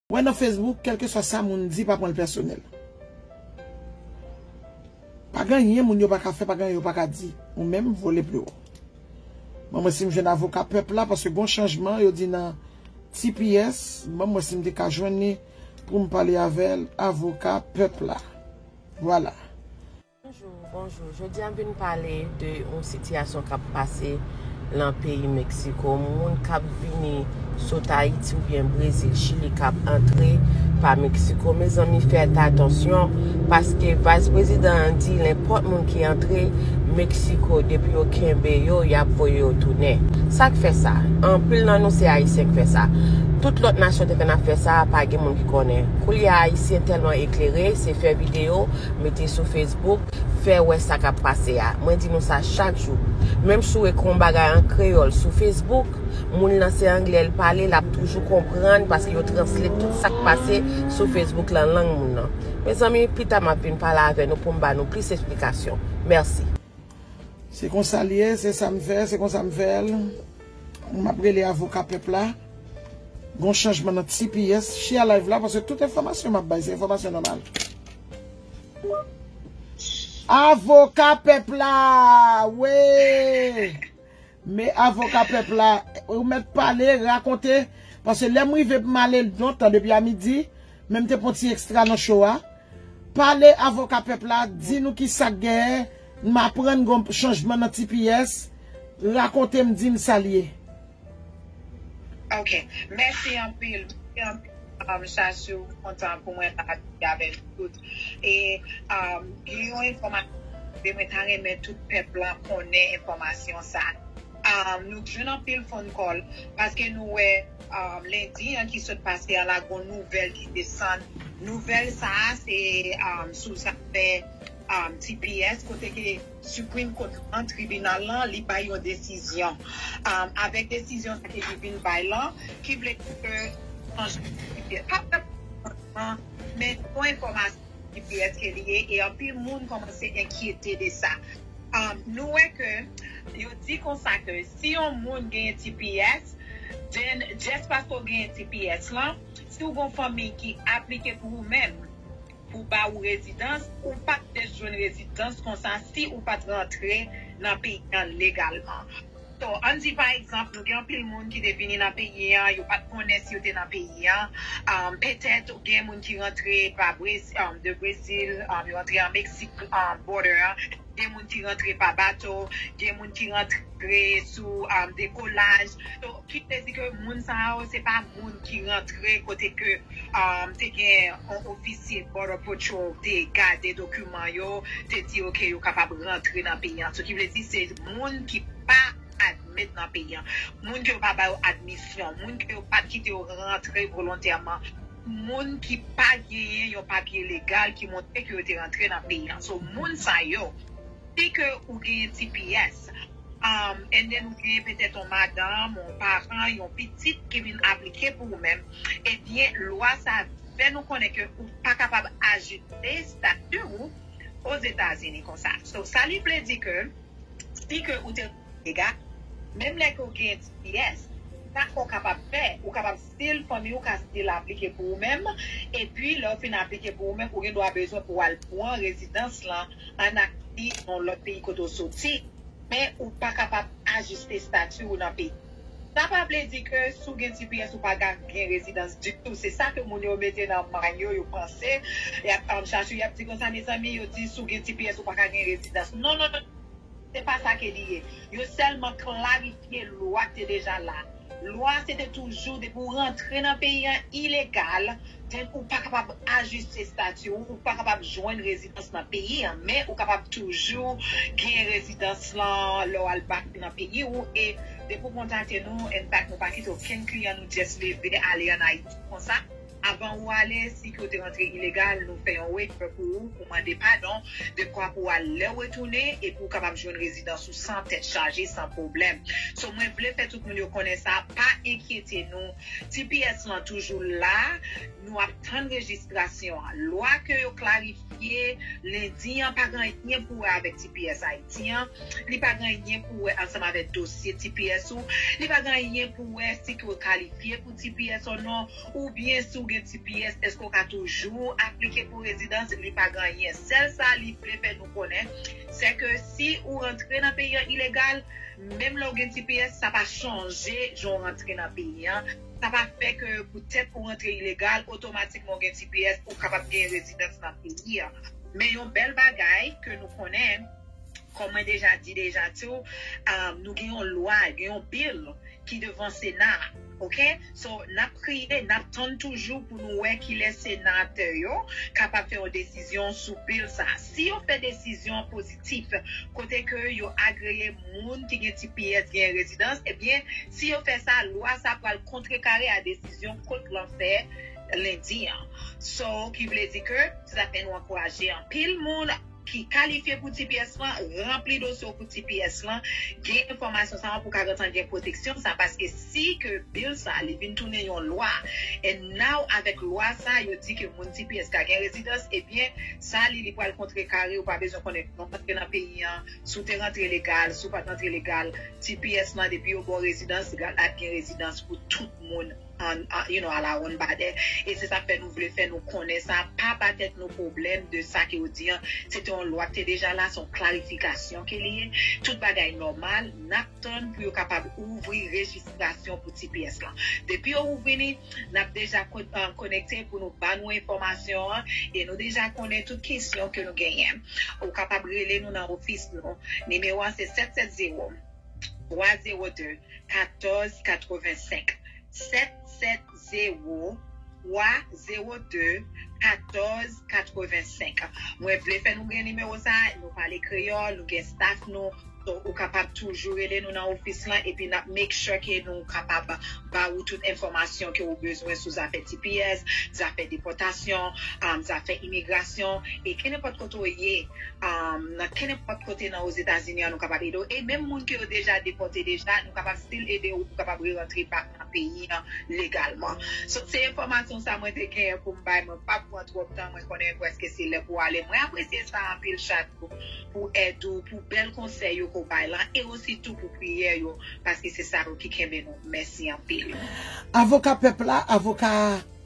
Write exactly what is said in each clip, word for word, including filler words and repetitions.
Wè nan Facebook, kèlkeswa sa moun di, pa pran l pèsonèl. Pa gen anyen moun yo pa ka fè, pa gen anyen yo pa ka di. Ou menm, vole pliwo. Ban m wè si m jwenn avoka pèp la, paske gon chanjman, yo di nan T P S, ban m wè si m te ka jwenn li pou m pale avè l, avoka pèp la. Vwala. Bonjou, bonjou. Jodi a m vin pale de yon sitiyasyon k ap pase nan peyi Meksiko. Moun k ap vini sot Ayiti oubyen Brezil, Chili k ap antre pa Meksiko. Mezanmi, fèt atansyon, paske Vice President an di nenpòt moun ki antre Meksiko, depi yo kenbe yo, y ap voye yo tounen. Sa k fè sa? Anpil nan nou se Ayisyen k fè sa. Tout lòt nasyon te konn ap fè sa, pa gen moun ki konnen. Koulye a, Ayisyen tèlman eklere, se fè videyo, mete sou Facebook, fè wè sa k ap pase a. Mwen di nou sa chak jou. Menm si w ekri yon bagay an kreyòl sou Facebook, moun nan se anglè l pale, l ap toujou konprann paske yo translate tout sa k pase sou Facebook lan lang moun nan. Mezanmi, pita m ap vin pale avè nou pou m ba nou plis esplikasyon. Mèsi. Se konsa l ye, se sa m fè, se konsa m fè l. M ap rele avoka pèp la. Gon chanjman nan T P S. Share live la, paske tout enfòmasyon m ap bay, se enfòmasyon nòmal. Avoka pèp la, wi. Men avoka pèp la, ou mèt pale, rakonte. Paske lè m rive pou m ale lontan depi a midi, men m te pran ti ekstra nan show a. Pale avoka pèp la, di nou ki sa k genyen, m aprann gon chanjman nan T P S, rakonte m, di m sa l ye. Ok, mèsi anpil, mèsi anpil, um, Chachou, kontan pou mwen la avè nou tout. E, um, gen yon enfòmasyon ke mwen ta renmen tout pèp la konnen enfòmasyon sa. Um, nou jwenn anpil phone call, paske nou wè, um, lendi an ki sot pase an la, gon nouvèl ki desann. Nouvèl sa a, se, um, sou zafè, um, T P S, kote ke Supreme Court lan, tribinal lan, li bay yon desizyon. Um, avèk desizyon sa ke li vin bay lan, ki vle di ke chanje T P S. Pa fè chanjman, men yon enfòmasyon T P S ke li ye, e anpil moun kòmanse enkyete de sa. Um, nou wè ke yo di konsa ke si yon moun genyen T P S, then just paske w genyen T P S lan, si w gon fanmi ki aplike pou ou menm, pou ba ou rezidans, ou pa t dwe jwenn rezidans konsa si ou pa t rantre nan peyi an legalman. So, ann di pa egzanp, nou gen anpil moun ki te vini nan peyi an, yo pa t konnen si yo te nan peyi an. Um, petèt, gen moun ki rantre pa Brez-, um, de Brezil, um, yo rantre an Meksik, um, border an. Gen moun ki rantre pa bato, gen moun ki rantre sou, um, dekolaj. So, ki vle di ke moun sa yo, se pa moun ki rantre kote ke, um, te gen yon ofisye Border Patrol te gade dokiman yo, te di, ok, yo kapab rantre nan peyi an. So, ki vle di, se moun ki pa admit nan peyi an. Moun ke yo pa ba yo admisyon, moun ke yo pa t kite yo rantre volontèman, moun ki pa genyen yon papye legal ki montre ke yo te rantre nan peyi an. So, moun sa yo, si ke ou genyen T P S, um, and then ou genyen petèt yon madanm, yon paran, yon pitit ki vin aplike pou ou menm, ebyen, lwa sa fè nou konnen ke ou pa kapab ajiste estati ou Ozetazini konsa. So, sa li vle di ke si ke ou te legal, menm lè ke ou gen T P S, sa ou kapab fè, ou kapab still, fanmi ou ka still aplike pou ou menm, epi lè ou fin aplike pou ou menm, ou gen dwa bezwen pou w al pran rezidans lan an Ayiti, nan lòt peyi kote ou soti, men ou pa kapab ajiste estati ou nan peyi. Sa pa vle di ke si w gen T P S ou pa ka gen rezidans ditou. Se sa ke moun yo mete nan may yo, yo panse. Y ap, um, chache, y ap di konsa, mezanmi, yo di si w gen T P S ou pa ka gen rezidans. Non, non, non. Se pa sa ke li ye. Yo sèlman klarifye lwa k te deja la. Lwa se te toujou depi w rantre nan peyi an ilegal, then ou pa kapab ajiste estati w, ou pa kapab jwenn rezidans nan peyi an, men ou kapab toujou gen rezidans lan lè w al back nan peyi w. E depi w kontakte nou, in fact, nou pa kite okenn kliyan nou just leve ale ann Ayiti konsa. Avan ou ale, si ke w te rantre ilegal, nou fè yon waiver pou ou, pou mande padon, dekwa pou w al lè w retounen, epi w kapab jwenn rezidans ou san tèt chaje, san pwoblèm. So, mwen vle fè tout moun yo konnen sa, pa enkyete nou. T P S lan toujou la, nou ap tann rejistrasyon an. Lwa ke yo klarifye lendi an pa gen anyen pou wè avèk T P S Ayiti an. Li pa gen anyen pou wè ansanm avèk dosye T P S ou. Li pa gen anyen pou wè si ke w kalifye pou T P S ou non, oubyen si w gen T P S, èske w ka toujou aplike pou rezidans. Li pa gen anyen. Sèl sa li vle fè nou konnen, se ke si ou rantre nan peyi an ilegal, menm lè w gen T P S, sa pa chanje jan w rantre nan peyi an. Sa pa fè ke poutèt ou rantre ilegal, otomatikman w gen T P S, ou kapab gen rezidans nan peyi an. Men yon bèl bagay ke nou konnen, kòm mwen deja di deja tou, um, nou gen yon lwa, gen yon bil ki devan Sena a, oke? So, n ap kriye, n ap tann toujou pou nou wè kilè senatè yo kapab fè yon desizyon sou bil sa a. Si yo fè desizyon pozitif, kote ke yo agreye moun ki gen T P S gen rezidans, ebyen, si yo fè sa, lwa sa pral kontrekare a desizyon kot lan fè lendi an. So, ki vle di ke, sa fè nou ankouraje anpil moun ki kalifye pou T P S lan, ranpli dosye w pou T P S lan, gen enfòmasyon sa a pou ka gentan gen pwoteksyon sa, paske si ke bil sa li vin tounen yon lwa, and now avèk lwa sa yo di ke moun T P S ka gen rezidans, ebyen sa li, li pral kontrekare, ou pa bezwen konnen non, paske nan peyi an, si w te rantre legal, si w pa t rantre legal, T P S lan depi yo ba w rezidans, legal ap gen rezidans pou tout moun an, an, you know, a la wonn badè. E se sa k fè nou vle fè nou konnen sa, pa ba tèt nou pwoblèm de sa ke yo di an. Se te yon lwa ki te deja la, se yon klarifikasyon ke li ye. Tout bagay nòmal, n ap tann pou yo kapab ouvri rejistrasyon pou T P S lan. Depi yo ouvri li, n ap deja ko-, an, konekte pou nou ba nou enfòmasyon an, e nou deja konnen tout kesyon ke nou genyen. Ou kapab rele nou nan ofis nou. Nimewo a se sèt sèt zewo, twa zewo de, katòz katrevensenk. Sèt sèt zewo, twa zewo de, katòz katrevensenk. Mwen vle fè nou gen nimewo sa, nou pale kreyòl, nou gen staff nou. So, ou kapab toujou rele nou nan ofis lan, epi n ap make sure ke nou kapab ba ou tout enfòmasyon ke ou bezwen sou zafè T P S, zafè depòtasyon, um, zafè imigrasyon, e kenenpòt kote w ye, um, nan kenenpòt kote nan Ozetazini an, nou kapab ede w. E menm moun ke yo deja depòte deja, nou kapab still ede w pou w kapab re-rantre back nan peyi an legalman. So, se enfòmasyon sa mwen te genyen pou m bay. Mwen p ap pran twòp tan, mwen konnen prèske se lè pou ale. Mwen apresye sa anpil, Chato, pou èd ou, pou bèl konsèy yo ke w bay lan, e osi tou pou priyè yo, paske se sa yo ki kenbe nou. Mèsi anpil. Avoka pèp la, avoka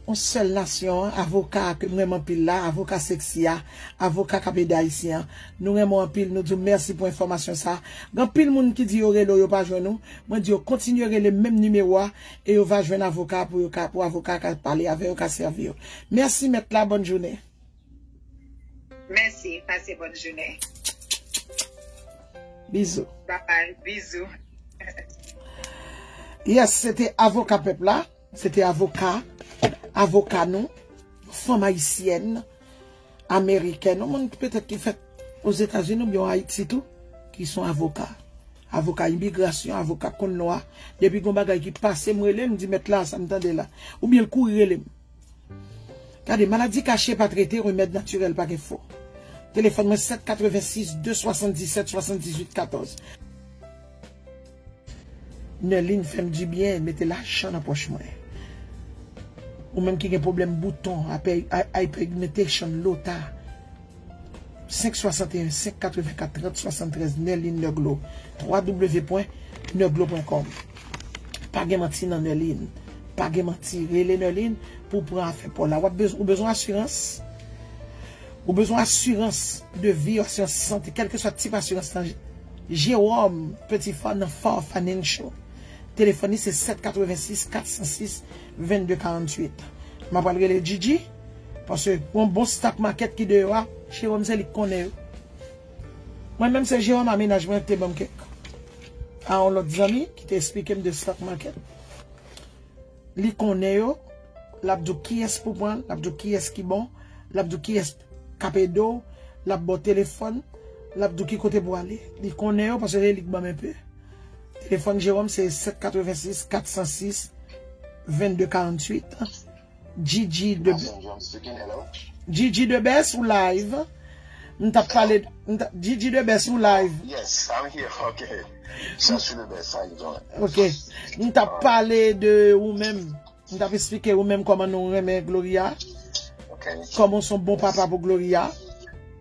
yon sèl nasyon an, avoka ke m renmen anpil la, avoka seksi a, avoka k ap ede Ayisyen an. Nou renmen w anpil, nou di w mèsi pou enfòmasyon sa. Gen anpil moun ki di yo rele w, yo pa jwenn ou. Mwen di yo kontinye rele menm nimewo a, e yo va jwenn avoka pou yo ka, pou avoka ka pale avè yo, ka sèvi yo. Mèsi mèt la, bòn jounen. Mèsi, pase bòn jounen. Bizou. Bye bye, bizou. Yes, se te avoka pèp la. Se te avoka, avoka nou, yon fanm ayisyèn, amerikèn, yon moun ki petèt ki fèt Ozetazini oubyen Ayiti tou, ki se yon avoka. Avoka imigrasyon, avoka konn lwa. Depi gon bagay ki pase, m rele, m di, mèt la, sa m tande la. Oubyen l kouri rele m. Gade, maladi kache pa trete, remèd natirèl pa gen fo. Telefòn mwen, sèt katrevensis, de swasanndisèt, swasanndizuit, katòz. Nerline fè m dibyen, mete lajan nan pòch mwen. Ou menm ki gen pwoblèm bouton, apè, a-, hyperpigmentation, lota, senk swasanteyen, senk katrevenkat, trant swasanntrèz, Nerline Neglo, twa w w w pwen neglo pwen kòm. Pa gen manti nan Nerline. Pa gen manti. Rele Nerline pou w pran afè pa w la. W ap bez-, ou bezwen asirans? Ou bezwen asirans de vi, asirans sante, kèlkeswa tip asirans lan, Jérôme Petit-Fort nan Fort Financial. Telefòn li se sèt katrevensis, kat san sis, vennde karanntuit. M ap pral rele Gigi, paske yon bon stock market ki deyò a, Jérôme se li k konnen yo. Mwen menm se Jérôme a mennaj mwen te ban m kèk. A yon lòt zanmi ki te eksplike m de stock market. Li konnen yo, l ap di w kiyès pou pran, l ap di w kiyès ki bon, l ap di w kiyès k ap ede w, l ap ba w telefòn, l ap di w ki kote pou w ale. Li konnen yo paske se li k ban m enpe. Telefòn Jérôme se sèt katrevensis, kat san sis, vennde karanntuit. Gigi de Pastor John speaking, hello. Gigi de Best ou live. M t ap pale m t ap- Gigi de Best ou live. Yes, I'm here. Okay. Chachou de Best, how you doing? Ok. M t ap pale de ou menm. M t ap eksplike ou menm kòman nou renmen Gloria. Okay. Kòman w se yon bon papa pou Gloria.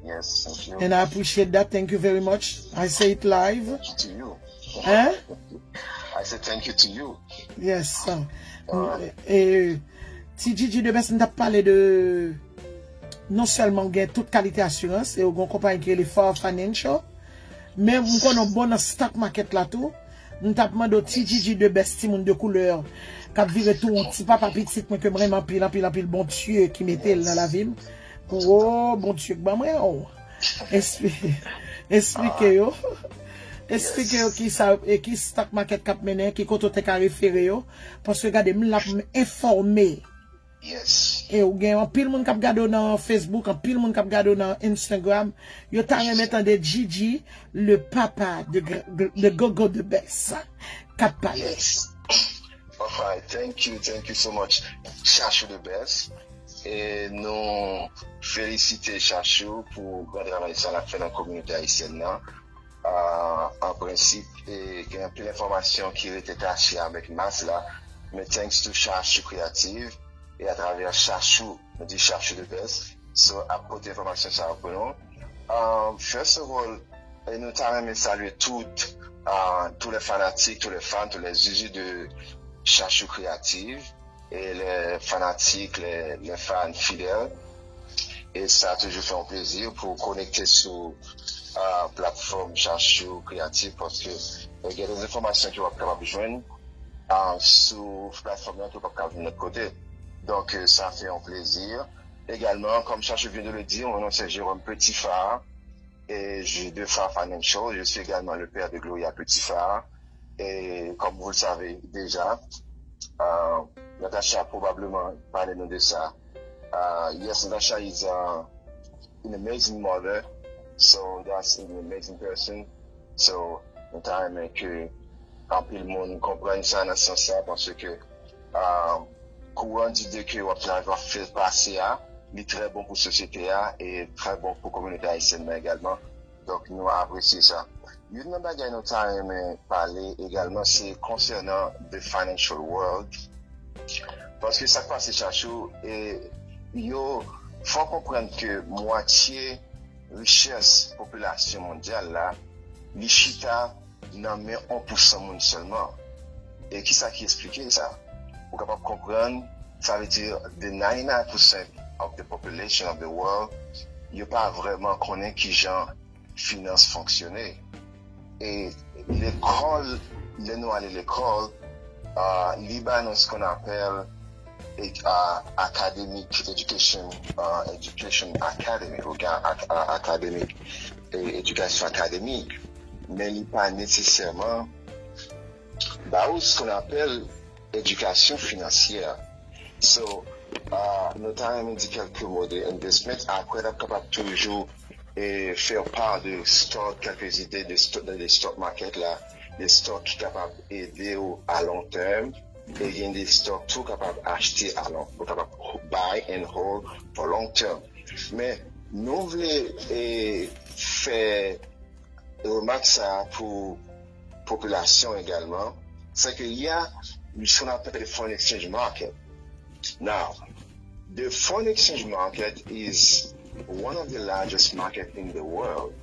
Yes, thank you. And I appreciate that. Thank you very much. I say it live. Thank you to you. Hein? I say thank you to you. Yes. E, Ti Gigi de Best, m t ap pale de non sèlman w gen tout kalite asirans e w gen yon konpayi ki rele Far Financial, men m konnen w bon nan stock market la tou. M t ap mande w Ti Gigi de Best, timoun de koulè k ap vire tou yon ti papa pitit mwen ke m renmen anpil, anpil, anpil, Bondye ki mete l nan lavi m. Pou o Bondye k ban mwen w. Espli- Esplike yo. Esplike yo ki sa e ki stock market k ap mennen, ki kote w te ka refere yo. Paske gade, m la pou m enfòme. Yes. E ou gen anpil moun k ap gade w nan Facebook, anpil moun k ap gade w nan Instagram. Yo ta renmen tande Gigi, le papa de, gr- de Gogo de Best, k ap pale. Yes. Alright, thank you, thank you so much. Chachou de Best. E nou felisite Chachou pou gran travay sa l ap fè nan kominote ayisyèn nan. Ah, an prensip, e gen anpil enfòmasyon ki rete kache avèk mas la. Men thanks to Chachou Creative e atravè Chachou, nou di Chachou de Best. So, ap pote enfòmasyon sa yo pou nou. Um, first of all, e nou ta renmen salye tout, uh, tous les fanatiques, tous les fans, tous les zuzu de Chachou Creative et les fanatiques, les, les fans fidèles. E sa toujou fè yon plezi pou konekte sou uh, platfòm Chachou Creative paske e gen de enfòmasyon ke w ap kapab jwenn uh, sou platfòm nan ke w p ap ka jwenn lòt kote. Donk, euh, sa fè yon plezi. Également, comme Chachou vient de le dire, mon nom c'est Jérôme Petitphare et je de Phare Financial. Je suis également le père de Gloria Petitphare. Et comme vous le savez déjà, euh, Natacha a probablement parlé nous de ça. Uh, yes, Natasha is uh, an amazing mother. So that's an amazing person. So, nou ta renmen ke anpil moun konprann sa nan sans sa, paske uh, kouran dide ke w ap travay, w ap fè pase a, li trè bon pou sosyete a e trè bon pou kominote ayisyèn nan egalman. Donk, nou apresye sa. Youn nan bagay nou ta renmen pale egalman, se konsènan the financial world. Paske sa k pase, Chachou, e yo fò konprann ke mwatye richès popilasyon mondyal la, li chita nan men yon pousan moun sèlman. E kisa ki esplike sa? Ou kapab konprann, sa vle di the ninety-nine percent of the population of the world, yo pa vrèman konnen kijan finans fonksyone. E lekòl, lè nou ale lekòl, uh, li ba nou ce qu'on appelle uh, academic education, uh, education academy, ou gen academic, edikasyon akademik, men li pa nesesèman ba ou ce qu'on appelle edikasyon finansyè. So, uh, nou ta renmen di kèlke mo de investment, apre n ap kapab toujou e fè pa de stock, kèlke ide de stock, de stock market la, de stock ki kapab ede w a long term, e gen de stock tou kapab achte a long, ou kapab buy and hold for long term. Men nou vle e, fè remak sa pou popilasyon egalman, se ke y a ce qu'on appelle the foreign exchange market. Now, the foreign exchange market is one of the largest market in the world.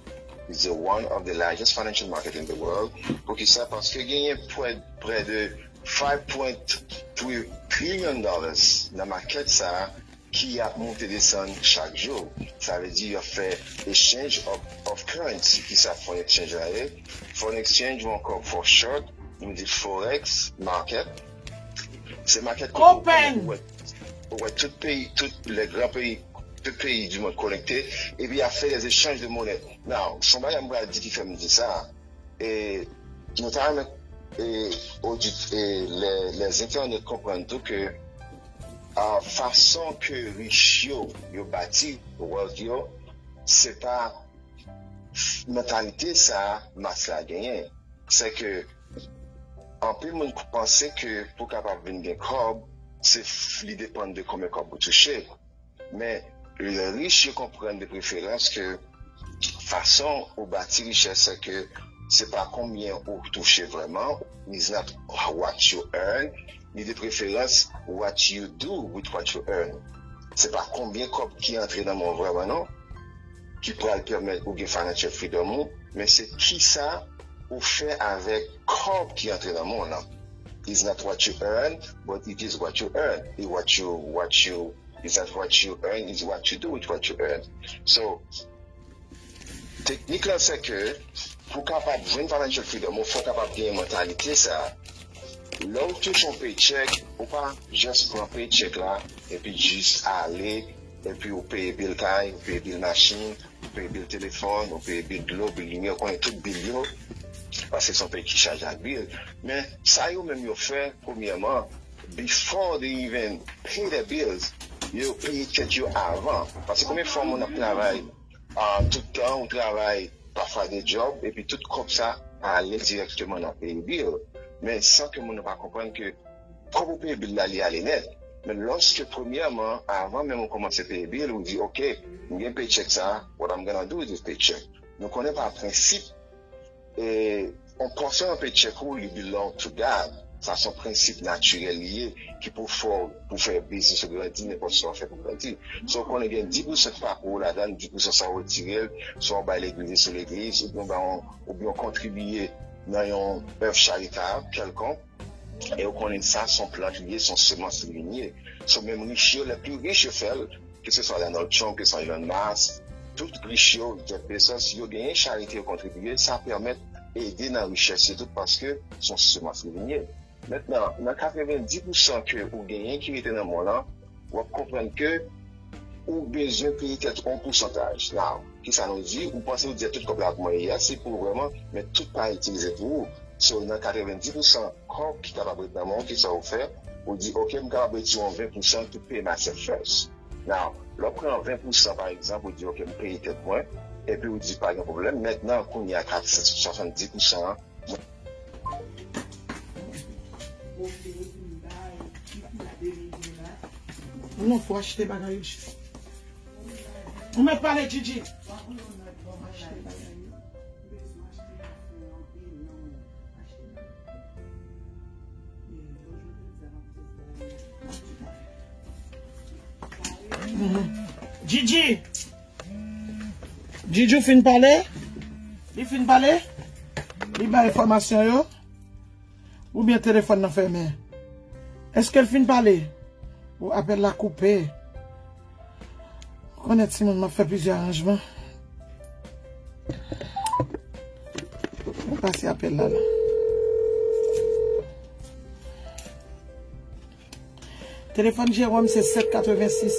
It's the one of the largest financial market in the world. Poukisa? Paske genyen prè, prè de five point three trillion dollars nan market sa ki ap monte desann chak jou. Sa vle di y ap fè exchange of, of currency. Kisa foreign exchange la ye? Foreign exchange ou ankò for short, nou di forex market. Se market kote ou wè, ou wè tout peyi, tout lè gran peyi, tout peyi di mond konekte, epi y ap fè des échanges de monnaie. Now, se yon bagay m pral di ki fè m di sa. E nou ta renmen e, odit, e, lè, lè entènot konprann tou ke a, fason ke rich yo, yo bati wealth yo, se pa mantalite sa mas la genyen. Se ke anpil moun panse ke pou kapab vin gen kòb, se f- li depann de konbyen kòb ou touche. Men, lè rich yo konprann de preferans ke fason ou bati richès se ke se pa konbyen ou touche vrèman, is not what you earn, li de preferans what you do with what you earn. Se pa konbyen kòb ki antre nan men w vrèman non, ki pral pèmèt ou gen financial freedom ou, men se kisa ou fè avèk kòb ki antre nan men w lan. Is not what you earn, but it is what you earn. Is what you what you is that what you earn is what you do with what you earn. So, teknik la se ke pou kapab jwenn financial freedom, ou fò kapab gen mantalite sa. Lè ou touche yon paycheck, ou pa just pran paycheck la epi jis ale, epi ou peye bil kay, ou peye bil machin, ou peye bil telefòn, ou peye bil dlo, bil limyè, ou konnen tout bil yo, paske se yon peyi ki chaje ak bil. Men sa yo menm yo fè, premyèman, before they even pay their bills, yo peye tèt yo avan. Paske konbyen fwa moun ap travay ah, tout tan, ou travay pafwa de djòb, epi tout kòb sa ale dirèkteman nan peye bil. Men san ke moun nan pa konprann ke kòb ou peye bil la, li ale nèt. Men lòske premyèman, avan menm ou kòmanse peye bil, ou di, oke, m gen paycheck sa, what I'm gonna do with this paycheck? Nou konnen pa prensip e yon pòsyon nan paycheck ou, li belong to God. Sa se yon prensip natirèl li ye, ki pou fè w pou fè biznis ou grandi, nenpòt sa w fè pou grandi. So, ou konnen gen dis pousan ki pa pou ou ladan, dis pousan sa w retire l, swa w bay legliz sou legliz, oubyen w bay yon, oubyen w kontribiye nan yon èv charitab kèlkonk, e ou konnen sa se yon plant li ye, se yon semans li vin ye. So, menm rich yo, lè pli rich yo fè l, keseswa Donald Trump, keseswa Elon Musk, tout rich yo, Jeff Bezos, yo genyen charite yo kontribiye, sa pèmèt ede nan richès yo tou paske se yon semans li vin ye. Mentnan, nan katrevenndis pousan ke ou genyen ki rete nan men w lan, w ap konprann ke ou bezwen peye tèt ou yon pousantaj. Now, kisa nou di? Ou panse ou di tout kòb la pou mwen, yes, se pou ou vrèman, men tout pa itilize pou ou. So, nan katrevenndis pousan kòb ki kapab ret nan men w, kisa ou fè? Ou di, oke, m kapab retire yon ven pousan ki pay myself first. Now, lè w pran ven pousan, pa egzanp, ou di, oke, m peye tèt mwen, epi ou di, pa gen pwoblèm. Mentnan, kounye a, kat- swasanndis pousan an, Non, fò achte bagay yo chè. Ou mèt pale, Djidji. Djidji. Djidji, ou fin pale? Li fin pale? Li bay enfòmasyon yo? Oubyen telefòn nan fèmen? Èske l fin pale? Ou apèl la koupe? Ou konnen timoun, m ap fè plizyè aranjman. Ou pase apèl la la. Telefòn Jewòm se sèt katrevensis,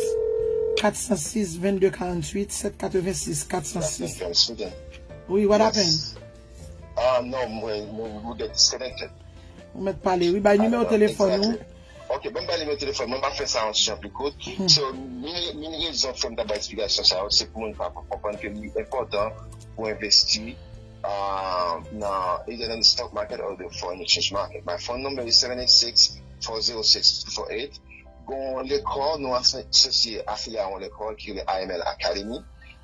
kat san sis, vennde karanntuit, sèt katrevensis, kat san sis. Wi, what happened? Ah, non, mwen, mwen, we get disconnected. Ou mèt pale, wi, bay nimewo telefòn ou. Ok, ban m bay nimewo telefòn mwen, m ap fè sa yon ti jan pli kout. So, menm rezon fè m ta bay eksplikasyon sa yo, se pou moun pa konprann ke li enpòtan pou envesti ah, nan, either nan the stock market or the foreign exchange market. My phone number is seven eight six, four zero six, two four eight. Gon lekòl, nou asosye afilye a yon lekòl ki rele I M L Academy.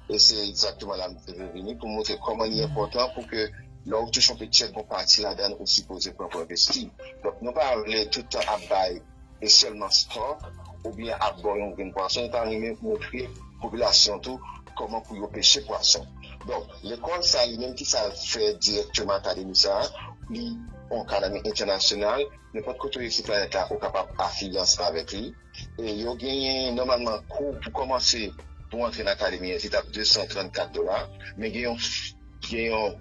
E se egzakteman la m te vle vini pou montre kòman li enpòtan pou ke lè w touche yon paycheck, gon pati ladan l ou sipoze pran pou envesti. Donk, nou pa vle tout tan ap bay e sèlman stock oubyen ap ba w yon grenn pwason, nou ta renmen montre popilasyon tou kòman pou yo peche pwason. Donk, lekòl sa li menm ki sa l fè dirèkteman akademi sa, li yon akademi entènasyonal, nenpòt kote w ye sou planèt la, ou kapab afilye ansanm avèk li. E yo genyen nòmalman kou pou kòmanse pou antre nan akademi an, se t ap de san trannkat dola, men gen yon, gen yon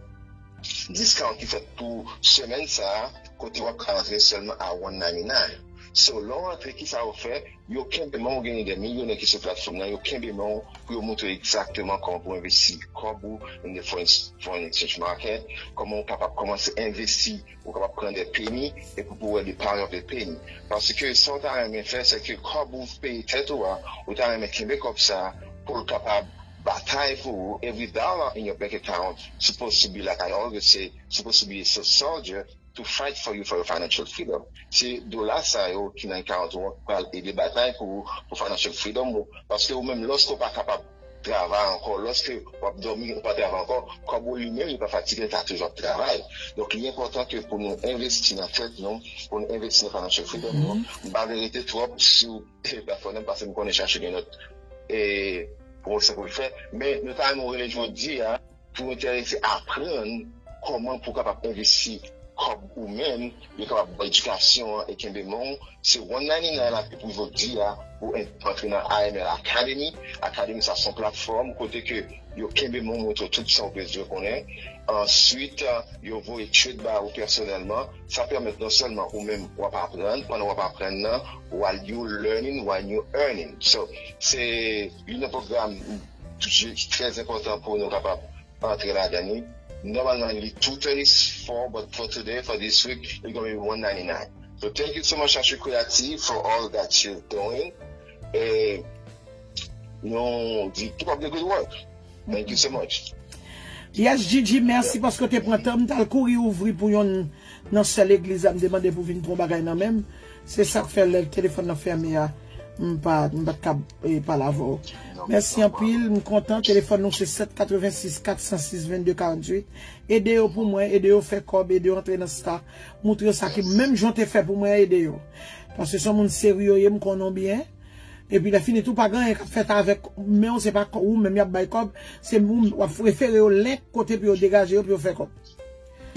discount ki fèt pou semèn sa a, kote w ap ka antre sèlman a one ninety-nine. So, lè w antre, kisa yo fè? Yo kenbe men w, genyen de milyonè ki sou platfòm nan, yo kenbe men w pou yo montre w egzakteman kòman pou w envesti kòb ou in the foreign, foreign exchange market, kòman w kapab kòmanse envesti, ou kapab pran de penny, epi pou w wè the power of the penny. Paske sa w ta renmen fè, se ke kòb ou peye tèt ou a, ou ta renmen kenbe kòb sa a pou l kapab batay pou ou. Every dollar in your bank account supposed to be, like I always say, supposed to be a soldier to fight for you for your financial freedom. Se dola sa yo ki nan karant ou an k pral ede batay pou, pou financial freedom ou. Paske ou menm, lòske ou pa kapab travay ankò, lòske w ap dòmi, ou pa travay ankò, kòb ou li menm, li pa fatige, l ka toujou ap travay. Donk, li enpòtan ke pou nou envesti nan tèt nou, pou nou envesti nan financial freedom nou, m pa vle rete twòp sou platfòm nan, paske m konnen Chache gen lòt, e, pwomosyon pou l fè. Men nou ta renmen w rele jodi a, pou w enterese aprann kòman pou w kapab envesti kòb ou menm, yo kapab ba w edikasyon an e kenbe men w. Se one ninety-nine la pou jodi a pou en- antre nan I M L Academy. Academy sa se yon platfòm kote ke yo kenbe men w, montre w tout sa w bezwen konnen. Answit, yo voye trade ba ou pèsonèlman. Sa pèmèt non sèlman ou menm w ap aprann, pandan w ap aprann nan, while you learning, while you earning. So, se youn nan pwogram trè enpòtan pou nou kapab antre ladan li. Nòmalman, li two thirty-four, but for today, for this week, it's gonna be one ninety-nine. So thank you so much, Chache Creative, for all that you're doing. E nou di, keep up the good work. Thank you so much. Yes, Gigi, mèsi paske w te pran tan. M t al kouri ouvri pou yonn nan sè legliz la, m te mande pou vin pran bagay nan men m. Se sa k fè lè telefòn nan fèmen a, m pa, m pa t ka, e, pale avè w. Mèsi anpil, m kontan. Telefòn nou se sèt katrevensis, kat san sis, vennde karanntuit. Ede yo pou mwen, ede yo fè kòb, ede yo antre nan stock. Montre yo sa ki menm jan w te fè pou mwen, ede yo. Paske se yon moun serye w ye, m konnen w byen. Epi lè fini tou, pa gen anyen k ap fèt avèk men w, se pa kò- ou menm y ap bay kòb, se ou w ap refere yo link kote pou yo degaje yo, pou yo fè kòb.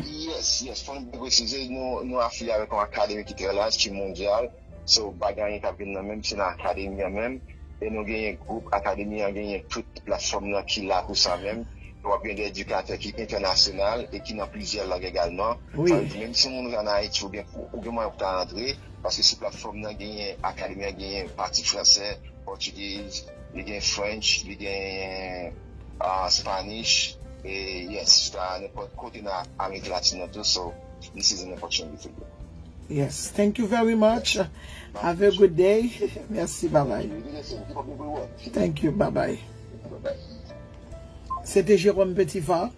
Yes, yes, fò nou byen presize, nou, nou afilye avèk yon akademi ki trè laj, ki mondyal. So, pa gen anyen k ap vin nan men m, se nan akademi an menm. E nou genyen gwoup akademi an, genyen tout platfòm nan ki la pou sa menm. W ap gen de edikatè ki entènasyonal e ki nan plizyè lang egalman. Wi. Sa vle di, menm si yon moun ann Ayiti, ou gen, ou gen mwayen pou ta antre, paske sou platfòm nan genyen akademi an, genyen pati fransè, pòtigiz, li gen French, li gen, ah, Spanish, e yes, ta nenpòt kote nan Amerik Latin nan tou, so this is an opportunity for you. Yes, thank you very much. Have a good day. Mèsi, bye bye. Thank you, bye bye. Se te Jérôme Petivar.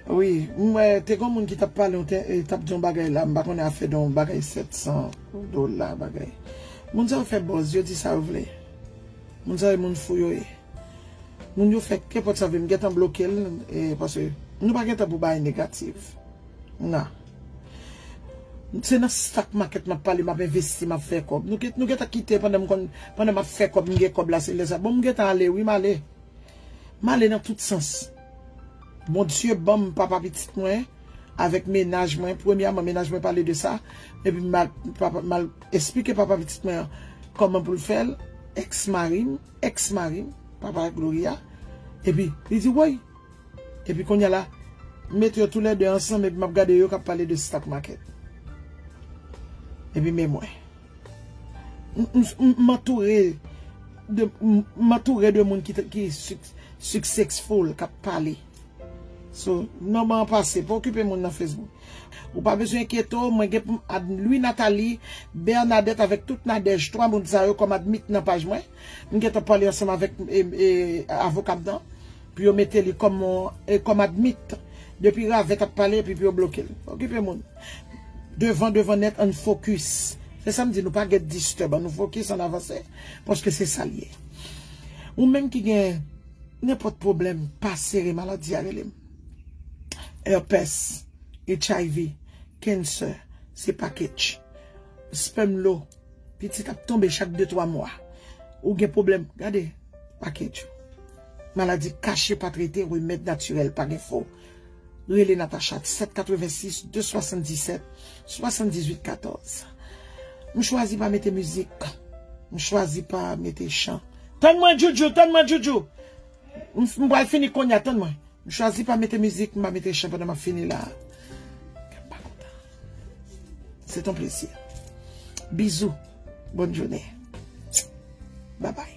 Wi, m wè, te gen moun ki t ap pale, te, e, t ap di yon bagay la, m pa konnen afè de yon bagay sèt san dola, bagay. Moun sa yo fè buzz, yo di sa yo vle. Moun sa yo, moun fou yo ye. Moun yo fè kenpòt sa yo vle, m gentan bloke l, e, paske nou pa gentan pou bagay negatif. Nan. Se nan stock market m ap pale, m ap envesti, m ap fè kòb. Nou gen, nou gentan kite pandan m konn, pandan m ap fè kòb, m gen kòb la, se lè sa. Bon, m gentan ale, wi, m ale. M ale nan tout sans. Bondye ban m papa pitit mwen, avèk mennaj mwen. Premyèman, mennaj mwen pale de sa. Epi m al, papa, m al esplike papa pitit mwen an kòman pou l fè l. Ex mari m, ex mari m, papa Gloria. Epi, li di, woy. Epi kounye a la, m mete yo toulède ansanm, epi m ap gade yo k ap pale de stock market. Epi men mwen. M, m, m, m antoure de, m, m antoure de moun ki, ki sik- successful, k ap pale. So, nonm an pase, pa okipe moun nan Facebook. Ou pa bezwen enkyete w, mwen gen pou m add Louis Nathalie, Bernadette avèk tout Nadège, twa moun sa yo kòm admin nan paj mwen. M gentan pale ansanm avèk, e, e, avoka m nan, pou yo mete li kòm, e, kòm admin. Depi Ravèt ap pale, epi pou yo bloke l. Pa okipe moun. Devan, devan nèt, ann focus. Se sa m di, nou pa get disturb, ann nou focus, ann avanse, paske se sa l ye. Ou menm ki gen nenpòt pwoblèm, pa sere, maladi a rele m. Herpès, H I V, cancer, se package. Sperm low, pitit ap tonbe chak de twa mwa. Ou gen pwoblèm, gade, package. Maladi kache pa trete, remèd natirèl, pa gen fo. Rele Natacha, sèt katrevensis, de swasanndisèt, swasanndizuit katòz. M chwazi pa mete mizik. M chwazi pa mete chan. Tann mwen, Djoudjou, tann mwen, Djoudjou. M, m pral fini kounye a, tann mwen. M chwazi pa mete mizik, m pa mete chan pandan m ap fini la. Kè m pa kontan. C'est un plaisir. Bizou. Bonne journée. Bye bye.